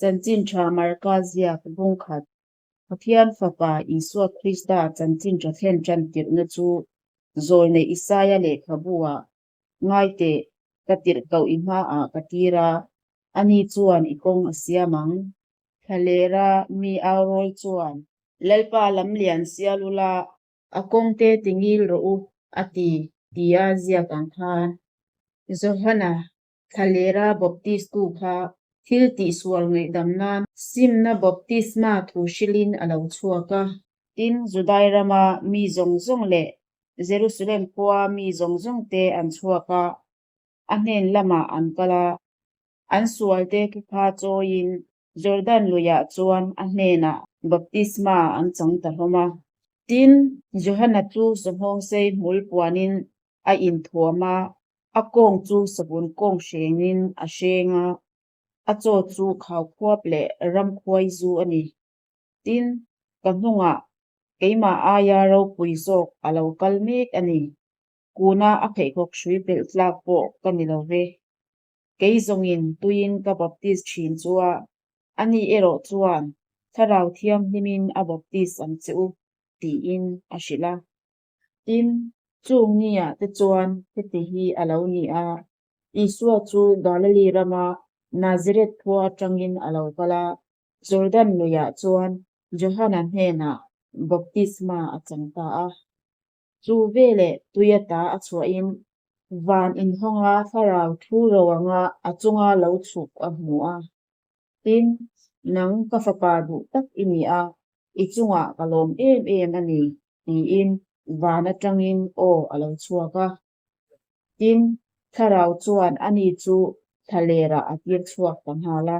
Chanchin Tha Marka ziak bung khat Pathian Fapa Isua Krista chanchin tha thlen tan tirhna chu zawlnei Isaia lehkhabu-ah Ngai teh, ka tirh koh i hmaah ka tir a, ani chuan i kawng a siam ang. Thlalera mi au rawl chuan. Lalpa lam lian sial ula. A kawngte ti ngil rawh u, a ti, tia ziak ang khan. Johana, Thlalera baptistu kha thil tihsual ngaihdam nan simna baptisma thu hrilhin a lo chhuak a. Tin, Judai rama mi zawng zawng leh Jerusalem khua mi zawng zawng te an chhuak a, a hnen lamah an kal a. An sualte thupha chawiin Jordan luiah chuan a hnenah baptisma an chang ta hlawm a. Tin, Johana chu sawhnawngsei hmul puanin a inthuam a, a kawng chu savun kawng hrengin a hreng a, a chaw chu khaukhuap leh ramkhuai zu a ni. Tin, ka hnungah keimah aia ropui zawk a lo kal mek a ni. Kuna a pheikhawk hrui pelh tlak pawh ka ni lo ve. Kei zawngin tuiin ka baptis thin chu a, ani erawh chuan Thlarau Thianghlimin a baptis ang che u, tiin a hrilh a. Tin, chung niah te chuan heti hi a lo ni a, Isua chu Galili rama Nazareth khua atangin a lo kal a, Jordan luiah chuan Johana hnenah baptisma a chang ta a. Chu veleh tuia ta a chhuahin van inhawnga thlarau thu ro anga a chunga lo chhuk a hmu a. Tin, nang ka fapa duh tak i ni a, i chungah ka lawm em em a ni, tiin van atangin aw a lo chhuak a. Tin, thlarau chuan ani chu thlalerah a tir chhuak ta nghal a.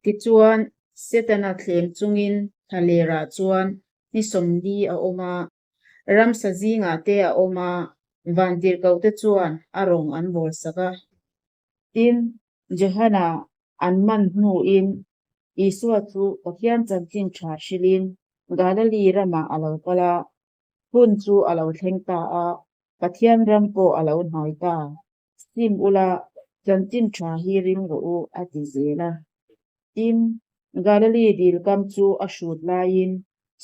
Tichuan, Setana thlem chungin thlalerah chuan ni sawmli a awm a, ramsa zingah te a awm a, vantirhkohte chuan a rawng an bawlsak a. Tin, Johana an man hnuin Isua chu Pathian chanchin tha hrilhin Galili ramah a lo kal a, hun chu a lo thleng ta a, Pathian ram pawh a lo hnai ta. Sim ula, chanchin tha hi ring rawh u, a ti zel a. Tin, Galili dil kam chu a hrut laiin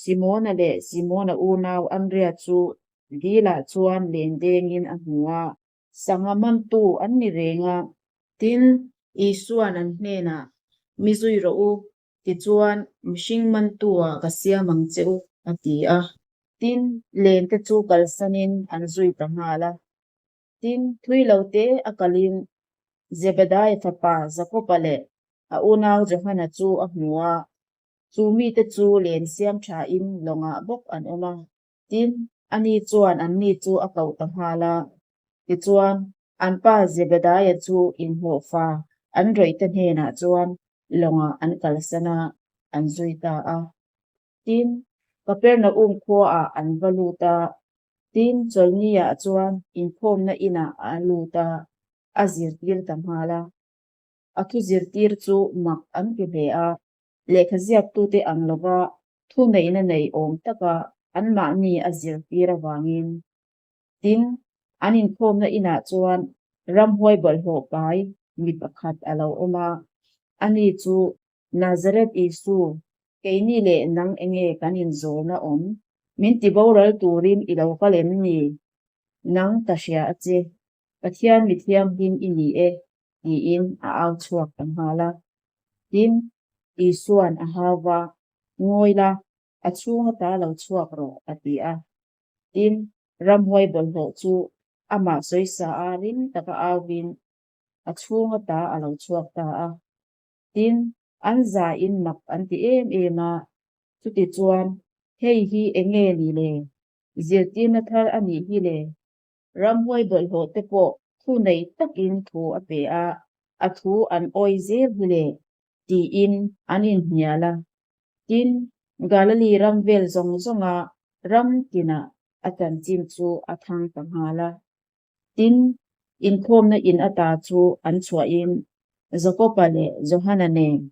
Simona leh Simona unau Andrea chu dilah chuan len dengin a hmu a. Sangha mantu an ni reng a. Tin, Isua'n an hnenah, Mi zui rawh u, tichuan mihring mantu-ah ka siam ang che u, a ti a. Tin, lente chu kalsanin an zui ta nghal a. Tin, thui lo te a kalin Zebedaia fapa Jakoba leh a unau Johana chu a hmu a, chu mite chu len siam thain lawngah bawk an awm a. Tin, ani chuan anni chu a koh ta nghal a. Tichuan, an pa Zebedaia chu inhlawhfa an rawihte hnenah chuan lawngah an kalsan a, an zui ta a. Tin, Kapernaum khuaah an va lut a. Tin, chawlhniah chuan inkhawmna inah a lut a, a zirtir ta nghal a. A thu zirtir chu mak an ti hle a. Lehkha ziaktute ang lova thuneihna nei awm taka anmahni a zirtir avangin. Tin, an inkhawmna inah chuan ramhuai bawlhhlawh pai mi pakhat a lo awm a, ani chu Nazareth Isu, keini leh nang enge kan inzawlna awm? Min ti boral turin i lo kal em ni? Nang ka hria a che, Pathian mi thianghlim i ni e, tiin a au chhuak ta nghal a. Tin, Isua'n a hau va, Ngawi la, a chhung ata lo chhuak rawh, a ti a. Tin, ramhuai bawlhhlawh chu amah sawisa a ring taka auin a chhung ata a lo chhuak ta a. Tin, an zain mak an ti em em a, chutichuan, Hei hi eng nge ni le? Zirtirna thar a nih hi le? Ramhuai bawlhhlawh te pawh thu nei takin thu a pe a, a thu an awi zel hi le, tiin an inhnial a. Tin, Galili ram vel zawng zawnga ram tinah a chanchin chu a thang ta nghal a. Tin, inkhawmna in ata chu an chhuahin Jakoba leh Johana nen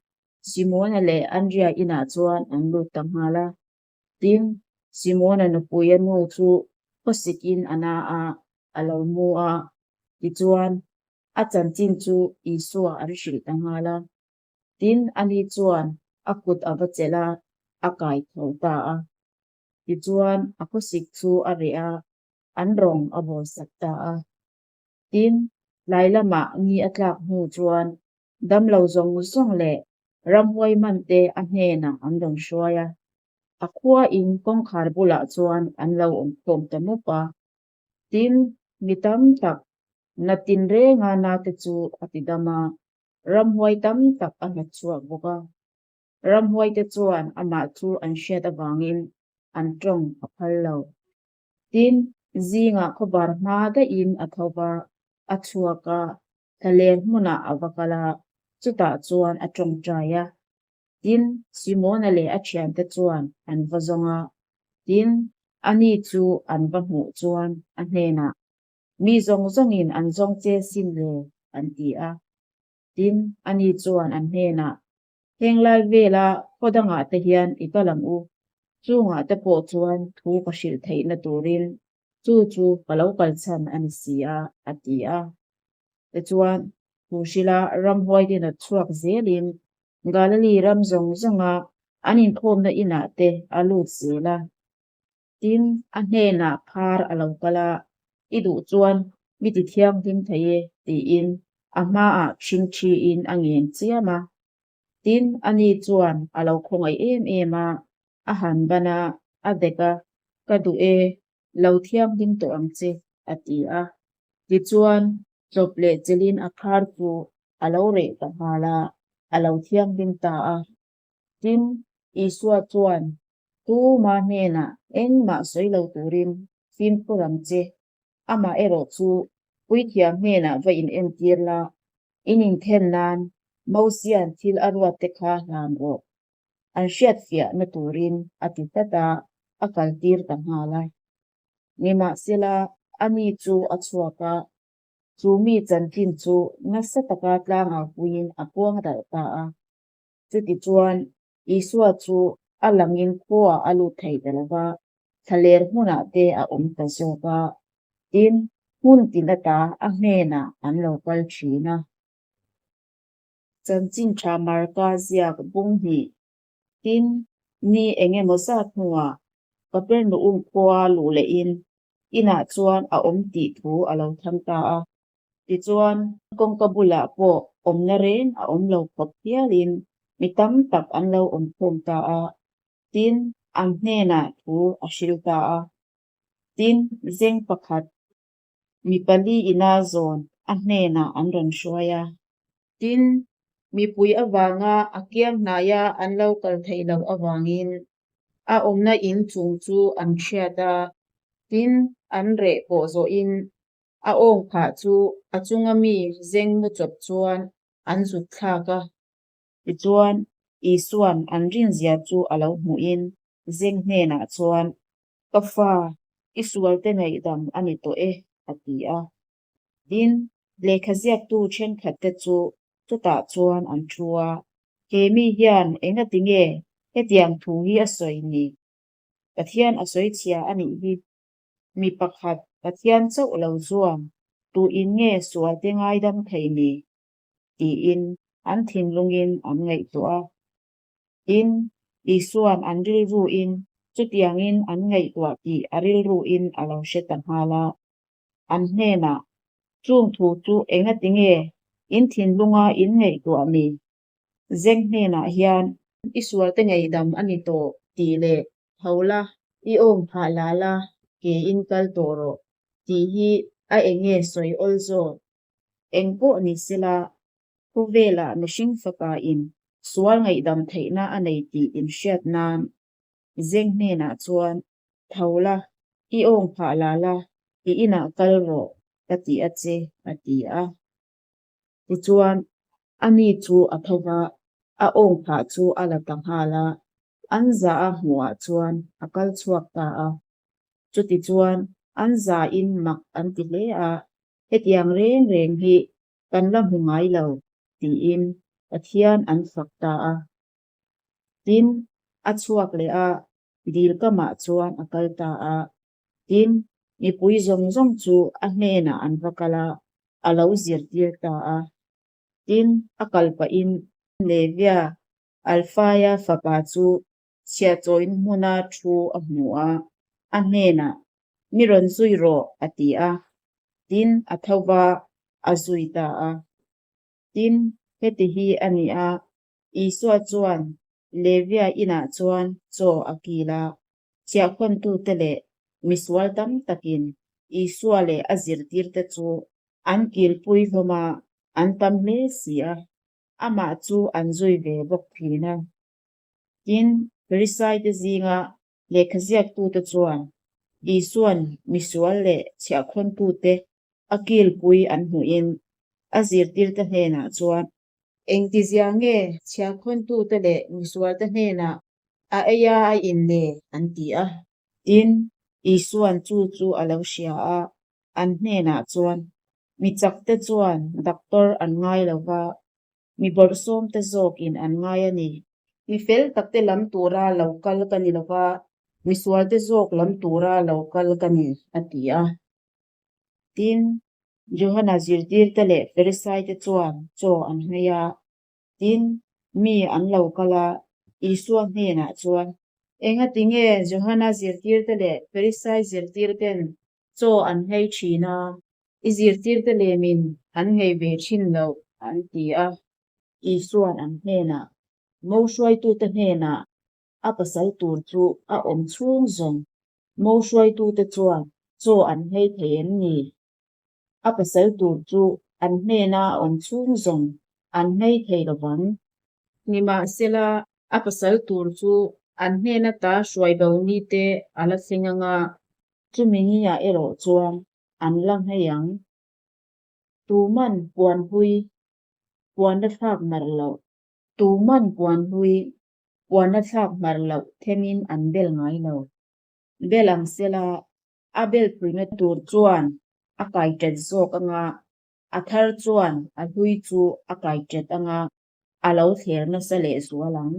Simona leh Andria inah chuan an lut ta nghal a. Tin, Simona nupuia nu chu khawsikin a na a, a lo mu a. Tichuan, a chanchin chu Isua an hrilh ta nghal a. Tin, ani chuan a kut a va chelh a, a kai tho ta a. Tichuan, a khawsik chu a reh a, an rawng a bawlsak ta a. Tin, tlai lamah ni a tlak hnu chuan damlo zawng zawng leh ramhuai hmante a hnenah an rawn hruai a. A khua in kawngkhar bulah chuan an lo awm khawm ta mup a. Tin, mi tam tak na tinrenga nate chu a ti dam a, ramhuai tam tak a hlat chhuak bawk a. Ramhuaite chuan amah chu an hriat avangin an tawng a phal lo. Tin, zingah khawvar hma daihin a tho va, a chhuak a, thlaler hmunah a va kal a, chutah chuan a tawngtai a. Tin, Simona leh a thiante chuan an va zawng a, tin, ani chu an va hmuh chuan a hnenah, Mi zawng zawngin an zawng che sin le, an ti a. Tin, ani chuan an hnenah, Heng lai vela khaw dangah te hian i kal ang u, chungah te pawh chuan thu ka hrilh theihna turin chu chu ka lo kal chhan a ni si a, a ti a. Tichuan, thu hrila ramhuai te nat chhuak zelin Galili ram zawng zawnga an inkhawmna inah te a lut zel a. Tin, a hnenah phar a lo kal a, I duh chuan mi ti thianghlim thei e, tiin a hmaah ṭhingṭhiin a ngen chiam a. Tin, ani chuan a lo khawngaih em em a, a han ban a, a dek a, Ka duh e, lo thianghlim tawh ang che, a ti a. Tichuan, chawp leh chelin a phar chu a lo reh ta nghal a, a lo thianghlim ta a. Tin, Isua chuan Tuma hnenah engmah sawi lo turin fimkhur ang che. Amah erawh chu puithiam hnenah va in entir la, in inthen nan Mosia'n thil a ruat te kha hlan rawh. An hriatfiahna turin a ti tlat a, a kaltir ta nghal a. Nimahsela, ani chu a chhuak a, chu mi chanchin chu nasa taka tlangau puiin a puang darh ta a. Chutichuan, Isua chu a langin khuaah a lut thei ta lo va, thlaler hmunah te a awm ta zawk a, tin, hmun tin ata a hnenah an lo kal thin a. Chanchin tha Marka ziak bung hnih, tin, ni eng emaw zat hnuah Kapernaum khua luh lehin inah chuan a awm tih thu a lo thang ta a. Tichuan, kawngka bulah pawh awmna reng a awm lo khawp hialin mi tam tak an lo awm khawm ta a, tin, an hnenah thu a hril ta a. Tin, zeng pakhat mi pali ina zawn a hnenah an rawn hruai a. Tin, mipui avanga a kiang hnaia an lo kal theih loh avangin a awmna in chung chu an hriat a, tin, an reh pawh zawhin A awng phah chu a chunga mi zeng mu chawp chuan an zut thlak a. Tichuan, Isua'n an rinzia chu a lo hmuhin zeng hnenah chuan, Ka fa, i sualte ngaihdam a ni tawh e, a ti a. Tin, lehkha ziaktu thenkhatte chu chutah chuan an thu a, He mi hian engati nge hetiang thu hi a sawi ni? Pathian a sawi chhia a nih hi. Mi pakhat Pathian chauh lo chuan tuin nge sualte ngaidam thei ni? tiin an thinlungin an ngaihtuah a. Tin, Isua'n an rilruin chutiangin an ngaihtuah tih a rilruin a lo hre ta nghal a. An hnenah, Chung thu chu engati nge in thinlunga in ngaihtuah ni? Zeng hnenah hian i sualte ngaihdam a ni tawh tih leh Tho la, i awm phah la la, ke in kal tawh rawh tih hi a eng nge sawi awl zawk? Eng pawh ni sela, khawvelah mihring fapa in sual ngaihdam theihna a nei tih in hriat nan Zeng hnenah chuan, Tho la, i awm phah la la, i inah kal rawh ka ti a che, a ti a. Tichuan, ani chu a tho va, a awng phah chu a la ta nghal a, an za a hmuhah chuan a kal chhuak ta a. Chutichuan, an zain mak an ti hle a, Hetiang reng reng hi kan la hmu ngai lo, tiin Pathian an fak ta a. Tin, a chhuak leh a, dil kamah chuan a kal ta a. Tin, mipui zawng zawng chu a hnenah an va kal a, a lo zirtir ta a. Tin, a kal pahin. Levia, Alfaia fapa chu chhiahchawin hmuna thu a hmu a, a hnenah, Mi rawn zui rawh, a ti a. Tin, a tho va, a zui ta a. Tin, heti hi a ni a, Isua chuan Levia inah chuan chaw a kil a, chhiahkhawntute leh misual tam takin Isua leh a zirtirte chu an kilpui hlawm a, an tam hle si a, amah chu an zui ve bawk thin a. Tin, Farisaite zinga lehkhaziaktute chuan Isua'n misual leh chhiahkhawntute a kilpui an hmuhin a zirtirte hnenah chuan, Engtizia nge chhiahkhawntute leh misualte hnenah a eia a in le? an ti a. Tin, Isua'n chu chu a lo hria a, an hnenah chuan, Mi chakte chuan doctor an ngai lo va, mi bawrhsawmte zawkin an ngai a ni. Mi fel takte lam tura lo kal ka ni lo va, mi sualte zawk lam tura lo kal ka ni, a ti a. Tin, Johana zirtirte leh Farisaite chuan chaw an nghei a. Tin, mi an lo kal a, Isua hnenah chuan, Engati nge Johana zirtirte leh Farisai zirtirten chaw an nghei thin a, i zirtirte lemin an nghei ve thin lo? an ti a. Isua'n an hnenah, Mo hruaitute hnenah a pasal tur chu a awm chhung zawng. Mo hruaitute chuan chaw an nghei thei em ni? A pasal tur chu an hnena a awm chhung zawng an nghei thei lo vang. Nimahsela, a pasal tur chu an hnena ta hruai bo ni te a la thleng ang a, chumi niah erawh chuan an la nghei ang. Tuman puan hlui, puan la thlak mar loh. Tuman puan hlui, puan la thlak mar loh themin an bel ngai lo. Bel ang sela, a bel puina tur chuan a kai ṭet zawk ang a, a thar chuan a hlui chu a kai ṭet ang a, a lo thler nasa leh zual ang.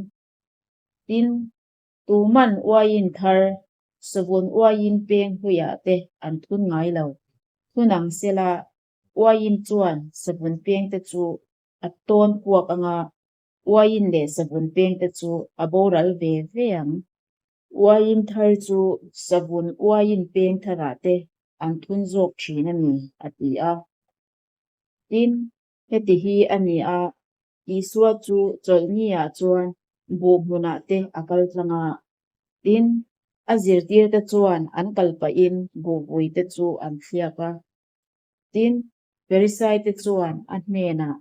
Tin, tuman uaiin thar, savun uaiin peng hluiah te an thun ngai lo. Thun ang sela, uaiin chuan savun peng te chu a tawn puak ang a, uaiin leh savun peng te chu a boral ve ve ang. Uaiin thar chu savun uaiin peng tharah te an thun zawk thin a ni, a ti a. Tin, heti hi a ni a, Isua chu chawlhniah chuan buh hmunah te a kal tlang a. Tin, a zirtirte chuan an kal pahin buhvui te chu an thliak a. Tin, Farisaite chuan a hnenah,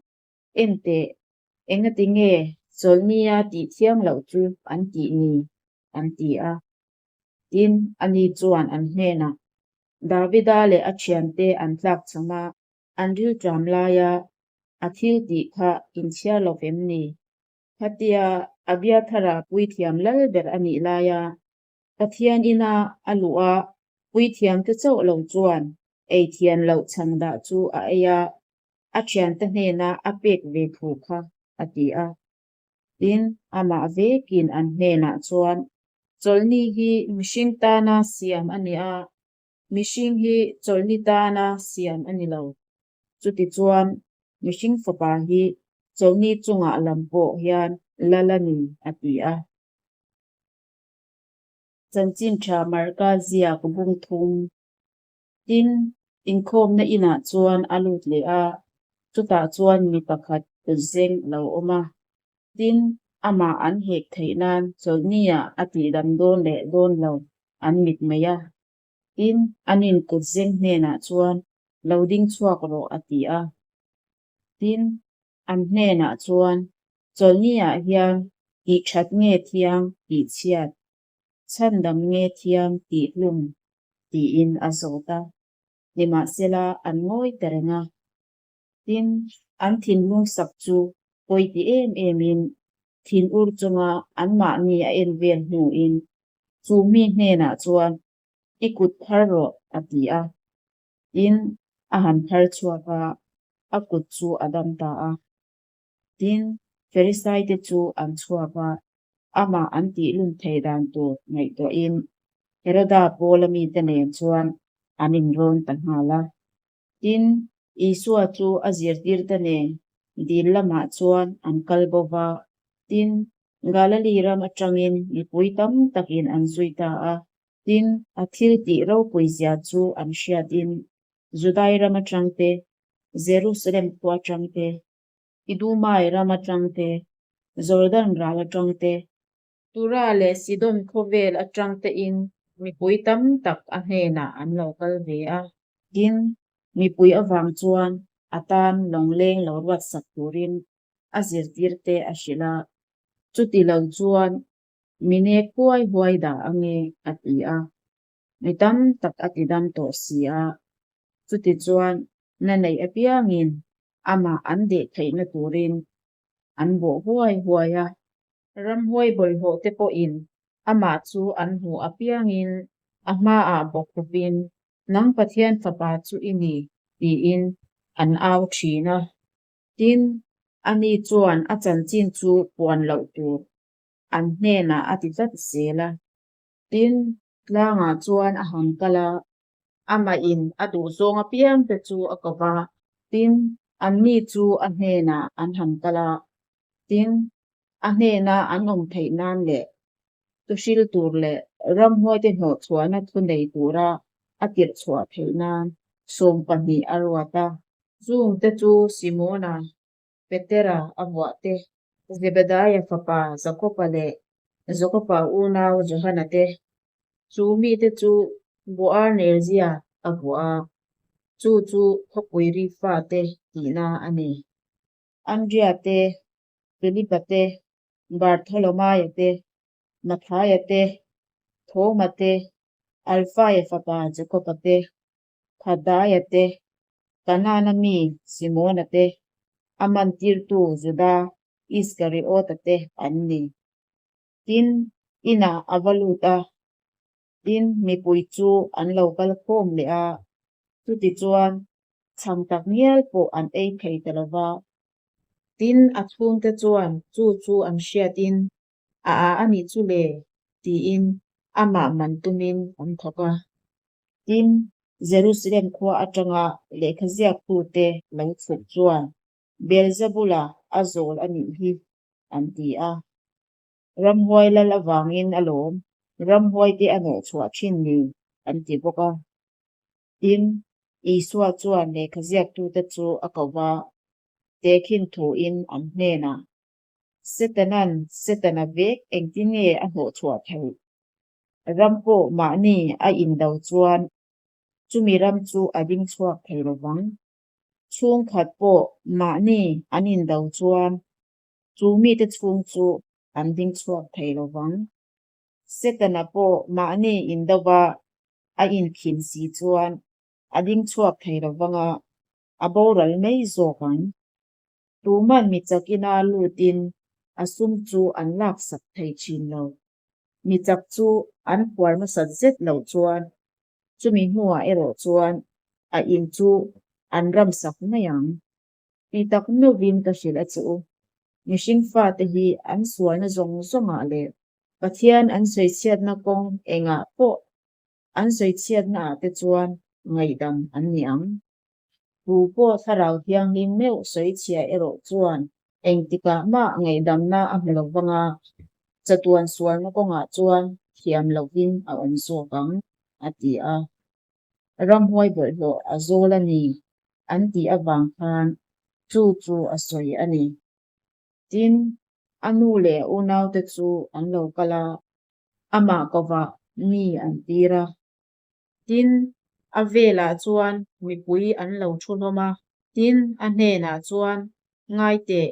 Enteh, engati nge chawlhnia tih thiang loh chu an tih ni? an ti a. Tin, ani chuan an hnenah, Davida leh a thiante an tlak cham a, an rilṭam laia a thil tih kha inchhiar lo vem ni? Khatia Abiathara puithiam lal ber a nih laia Pathian ina a luh a, puithiamte chauh lo chuan ei thian loh chhan dah chu a ei a, a thiante hnena a pek ve thu kha a ti a. Tin, amah vekin an hnenah chuan, Chawlhni hi mihring tana siam a ni a, mihring hi chawlhni tana siam a ni lo. Chutichuan, mihring fapa hi chawlhni chungah lam pawh hian lal a ni, a ti a. Chanchin tha Marka ziak bung thum. Tin, inkhawmna inah chuan a lut leh a, chutah chuan mi pakhat kutzeng a lo awm a. Tin, amah an hek theih nan chawlhniah a tihdam dawn leh dawn lo an mit mai a. Tin, anin kutzeng hnenah chuan, Lo ding chhuak rawh, a ti a. Tin, an hnenah chuan, Chawlhniah hian tih that nge thiang tih chhiat, chhandam nge thiang tih hlum? tiin a zawt a. Nimahsela, an ngawi ta reng a. Tin, an thinlung sak chu pawi ti em emin thinur chunga anmahni a en vel hnuin chu mi hnenah chuan, I kut phar rawh, a ti a. Tin, a han phar chhuak a, a kut chu a dam ta a. Tin, Farisaite chu an chhuak a, amah an tihlun thei dan tur ngaihtuahin Heroda Paula mite nen chuan an inrawn ta nghal a. Tin, Isua chu a zirtirte nen Dil lamah chuan an kal bo va. Tin, Galili ram atangin mipui tam takin an zui ta a. Tin, a thil tih ropui zia chu an hriatin Judai ram atang te, Jerusalem khua atang te, Idumai ram atang te, Jordan ral atang te, Tura leh Sidon khawvel atang tein mipui tam tak a hnenah an lo kal ve a. Tin, mipui avang chuan a tan lawngleng lo ruatsak turin a zirtirte a hrilh a, chuti lo chuan mi nek huai huai dah ange a ti a. Mi tam tak a ti dam tawh si a, chuti chuan na neih apiangin amah an deh theihna turin an bawh huai huai a. Ramhuai bawlhhlawh te pawhin amah chu an hmuh apiangin a hmaah bawk lovin, Nang Pathian Fapa chu i ni, tiin an au thin a. Tin, ani chuan a chanchin chu puan loh tur an hnenah a ti tlat zel a. Tin, tlangah chuan a han kal a, amahin a duhzawng apiang te chu a ko va. Tin, anni chu a hnenah an han kal a. Tin, a hnena an awm theih nan leh thuhril tur leh ramhuaite hnawhchhuahna thu nei tura a tirh chhuah theih nan 12 a ruat a. Chungte chu Simona, Petera a vuah te, Zebedaia fapa Jakoba leh Jakoba unau Johana te. Chu mite chu Boanergia a vuah a, chu chu khawpui ri fate tihna a ni. Andria te, Filipa te, Bartholomaia te, Mathaia te, Thoma te, Alfaia fapa Jakoba te, Thadaia te, Kanana mi Simona te, a mantirtu Juda Iskariota te an ni. Tin, inah a va lut a, tin, mipui chu an lo kal khawm leh a, chutichuan chhang tak ngial pawh an ei thei ta lo va. Tin, a chhungte chuan chu chu an hriatin, A a a nih chu le, tiin amah man tumin an thawk a. Tin, Jerusalem khua atanga lehkha ziaktute lo chhuk chuan, Beelzebula a zawl a nih hi, an ti a. Ramhuai lal avangin alawm, ramhuaite a nawhchhuah thin ni, an ti bawk a. Tin, Isua chuan lehkha ziaktute chu a ko va, tehkhin thuin an hnenah, Setanan Setana vek engtin nge a hnawhchhuah theih? Ram pawh mahni a indo chuan chumi ram chu a ding chhuak thei lo vang. Chhungkhat pawh mahni an indo chuan chu mite chhung chu an ding chhuak thei lo vang. Setana pawh mahni indova a inkhin si chuan a ding chhuak thei lo vang a, a boral mai zawk ang. Tuman mi chakina lutin a sum chu an laksak thei thin lo. Mi chak chu an huar hmasat zet loh chuan chumi hnuah erawh chuan a in chu an ramsak mai ang. Ti tak meuhin ka hrilh a che u. Mihring fate hi an sualna zawng zawngah leh Pathian an sawichhiatna kawng engah pawh an sawichhiatnaah te chuan ngaihdam an ni ang. Tu pawh Thlarau Thianghlim meuh sawichhia erawh chuan engtikah mah ngaihdamna a hmu lo vang a, chatuan sualna kawngah chuan thiam lovin a awm zawk ang, a ti a. Ramhuai bawlhhlawh a zawl a ni an tih avang khan chu chu a sawi a ni. Tin, a nu leh a unaute chu an lo kal a, amah kovah mi an tir a. Tin, a velah chuan mipui an lo thu hlawm a. Tin, a hnenah chuan, Ngai teh,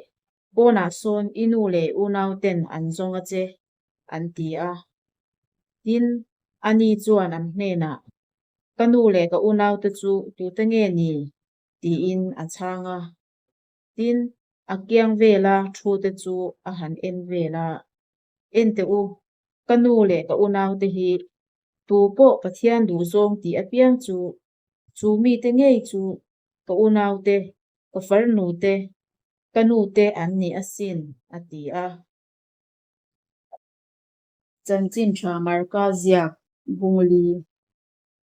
pawnah sawn i nu leh unauten an zawng a che, an ti a. Tin, ani chuan an hnenah, Ka nu leh ka unaute chu tute nge ni? tiin a chhang a. Tin, a kiang vela thute chu a han en vel a, En teh u, ka nu leh ka unaute hi tu pawh Pathian duhzawng tih apiang chu, chu mite ngei chu ka unaute, ka farnute, ka nute an ni asin, a ti a. Chanchin tha Marka ziak Bungli.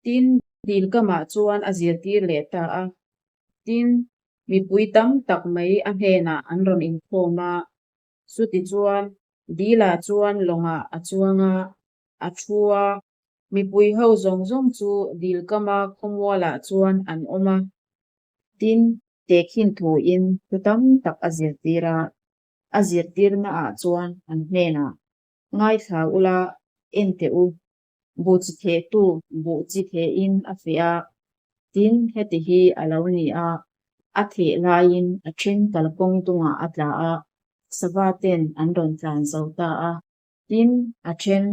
Tin, dil kamah chuan a zirtir leh ta a. Tin. Mipui tam tak mai a hnenah an rawn inkhawm a. Chutichuan, Dila chuan lawngah a chuang a, a thu a. Mipui ho zawng zawng chu dil kama khawmualah chuan an awm a. Tin, tehkhin thuin thu tam tak a zirtir a. A zirtirnaah chuan an hnenah, Ngaithla ula, en teh u. Buh chi thehtu buh chi thehin a feh a, tin heti hi a lo ni a, a theh laiin a then kalkawng dungah a tla a, sava ten an rawn tlan zo ta a. Tin, a then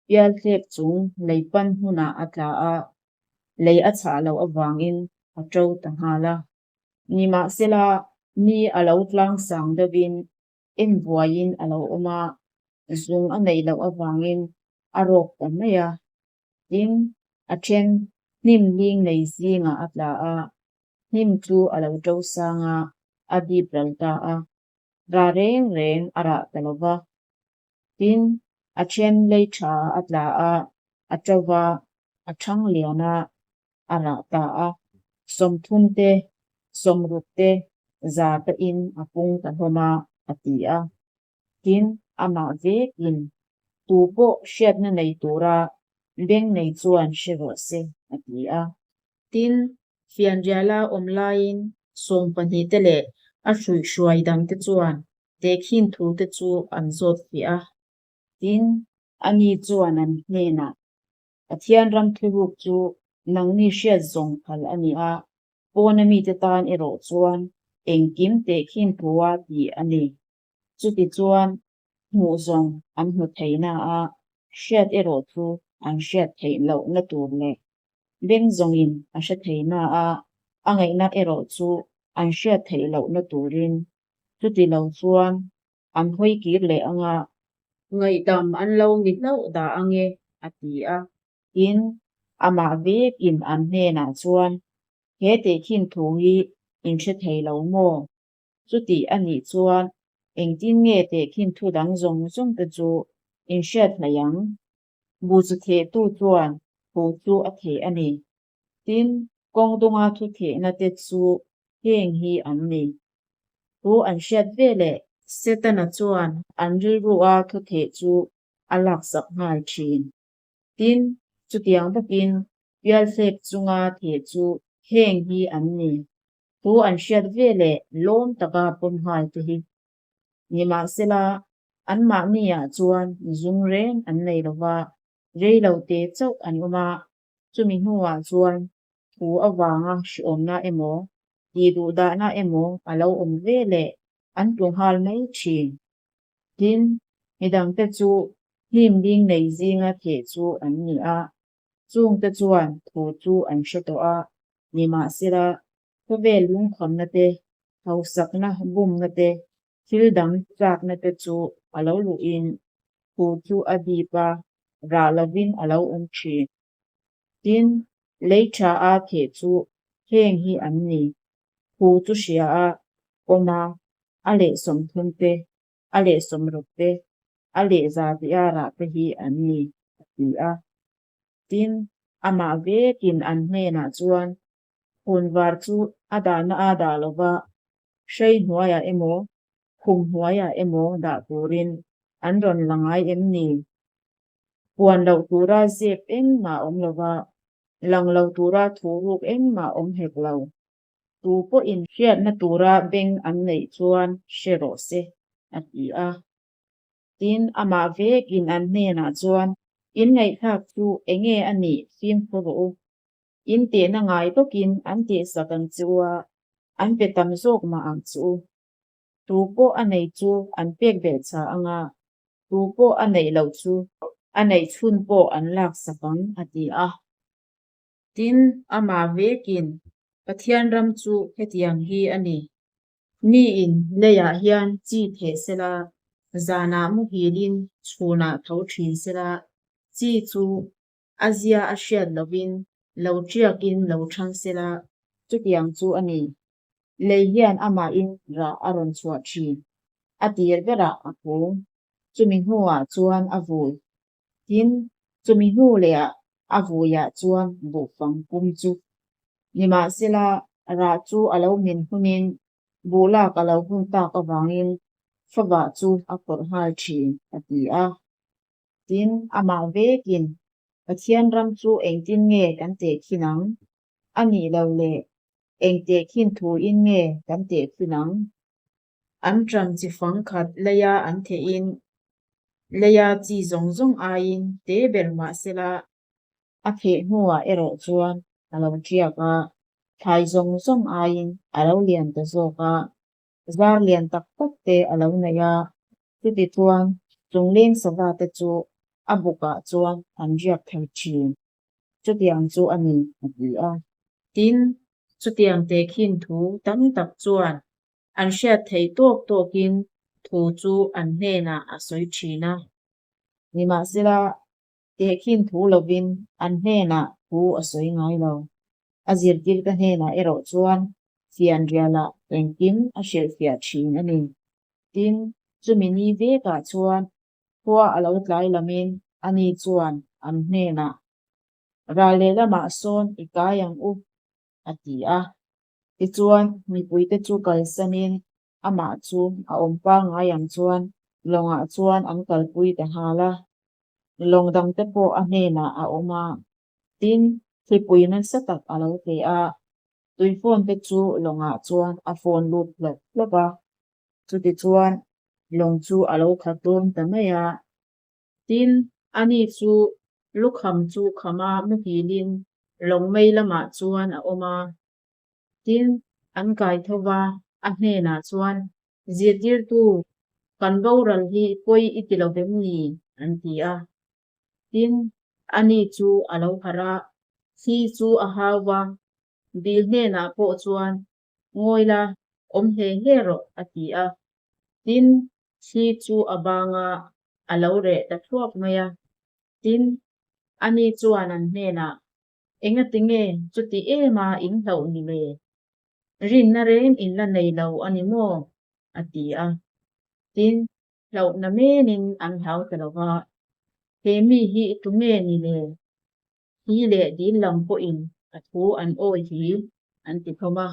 pialtlek chung lei pan hmunah a tla a, lei a chhah loh avangin a to ta nghal a. Nimahsela, ni a lo tlang sang deuhin en buaiin a lo awm a, zung a neih loh avangin a rawk ta mai a. Tin, a then hnim ling nei zingah a tla a, hnim chu a lo to sang a, a dip ral ta a, ra reng reng a rah ta lo va. Tin, a then lei tha a tla a, a to va, a thang lian a, a rah ta a. 30 te, 60 te, 100 tein a pung ta hlawm a, a ti a. Tin, amah vekin, Tu pawh hriatna nei tura beng nei chuan hre rawh se, a ti a. Tin, fianriala awm laiin 12 te leh a hruihhruai dangte chuan tehkhin thute chu an zawt fiah a. Tin, ani chuan an hnenah, Pathian ram thuruk chu nangni hriat zawng phal a ni a, pawna mite tan erawh chuan engkim tehkhin thua tih a ni. Chutichuan, hmuh zawng an hmu thei na a, hriat erawh chu an hriat theih lohna tur leh beng zawngin a hre thei na a, a ngaihna erawh chu an hriat theih lohna turin. Chuti lo chuan an hawi kir leh ang a. Ngaihdam an lo ni hlauh dah ang e, a ti a. Tin, amah vekin an hnenah chuan, He tehkhin thu hi in hre thei lo maw? Chutih a nih chuan engtin nge tehkhin thu dang zawng zawng te chu in hriat hlei ang? Buh chu thehtu chuan thu chu a theh a ni. Tin, kawng dunga thu thehna te chu heng hi an ni. Thu an hriat ve leh. Setana chuan an rilrua thu theh chu a laksak nghal thin. Tin, chutiang bawkin pialthlek chunga theh chu heng hi an ni. Thu an hriat ve leh lawm taka pawm nghal te hi. Nimahsela, anmahniah chuan zung reng an nei lo va, rei lo te chauh an awm a, chumi hnuah chuan thu avanga hriawmna emaw, tihduhdahna emaw a lo awm ve leh an tlu nghal mai thin. Tin, midangte chu hlim bing nei zinga theh chu an ni a, chungte chuan thu chu an hre tawh a, nimahsela khawvel lungkhamna te, hausakna bumna te, thil dang chakna te chu a lo luhin thu chu a dip a, rah lovin a lo awm thin. Tin, lei tha a theh chu heng hi an ni, thu chu hria a, awm a, a leh 30 te, a leh 60 te, a leh 100 te a rah te hi an ni, a ti a. Tin, amah vekin an hnenah chuan Khawnvar chu a dahna a dah lo va, hrei hnuaiah emaw, khum hnuaiah emaw dah turin an rawn la ngai em ni? Puan loh tura zep engmah awm lo va, lang lo tura thu ruk engmah awm hek lo. Tu pawhin hriatna tura beng an neih chuan hre rawh se, a ti a. Tin, amah vekin an hnenah chuan, In ngaihthlak chu enge a nih fimkhur rawh u. In tehna ngai bawkin an tihsak ang che u a, an pe tam zawk mah ang che u. Tu pawh a nei chu an pek belh cha ang a, tu pawh a neih loh chu a neih chhun pawh an laksak ang, a ti a. Tin, amah vekin, Pathian ram chu hetiang hi a ni. Miin leiah hian chi theh sela, zanah muhilin chhunah tho thin sela, chi chu A zia a hriat lovin lo ṭiakin lo ṭhang sela, chutiang chu a ni. Lei hian amahin rah a rawn chhuah ṭhin. A tir berah a kung, chumi hnuah chuan a vui. Tin, chumi hnu lehah a vuiah chuan buhfang pum chu. Nimahsela. Rah chu a lo hmin hunin buh lak a lo hun tak avangin favah chu a kawrh nghal thin, a ti a. Tin, amah vekin, Pathian ram chu engtin nge kan tehkhin ang? A nih lo le, eng tehkhin thuin nge kan tehkhin ang? An ṭam chi fang khat leia an thehin, leia chi zawng zawng aiin te ber mah sela, a theh hnuah erawh chuan a lo ṭiak a, thlai zawng zawng aiin a lo lian ta zawk a, zar lian tak tak te a lo nei a, chuti chuan chungleng sava te chu a bukah chuan an riak thei ṭhin. Chutiang chu a ni, a ti a. Tin, chutiang tehkhin thu tam tak chuan an hriat theih tawk tawkin thu chu an hnenah a sawi thin a. Nimahsela, tehkhin thu lovin an hnenah thu a sawi ngai lo. A zirtirte hnenah erawh chuan fianrialah engkim a hrilhfiah thin a ni. Tin, chumi ni vekah chuan Khua a lo tlai lamin ani chuan an hnenah, Ral lehlamah sawn i kai ang u, a ti a. Tichuan, mipuite chu kalsanin amah chu a awm pangngai ang chuan lawngah chuan an kalpui ta nghal a. Lawng dangte pawh a hnenah a awm a. Tin, thlipui nasa tak a lo tle a, tuifawnte chu lawngah chuan a fawn lut hlawp hlawp a. Chutichuan, lawng chu a lo khat dawn ta mai a. Tin, ani chu lukham chu khama muhilin lawng mei lamah chuan a awm a. Tin, an kai tho va, a hnenah chuan, Zirtirtu, kan boral hi pawi i ti lo vem ni? an ti a. Tin, ani chu a lo harh a, thli chu a hau va, dil hnenah pawh chuan, Ngawi la, awm hle hle rawh, a ti a. Tin, thli chu a bang a, a lo reh ta thuak mai a. Tin, ani chuan an hnenah, Engati nge chuti em a in hlauh ni le? Rinna reng in la nei lo a ni maw? a ti a. Tin, hlauhna menin an hlau ta lo va, He mi hi tunge ni le? Hi leh dil lam pawhin a thu an awi hi, an ti hlawm a.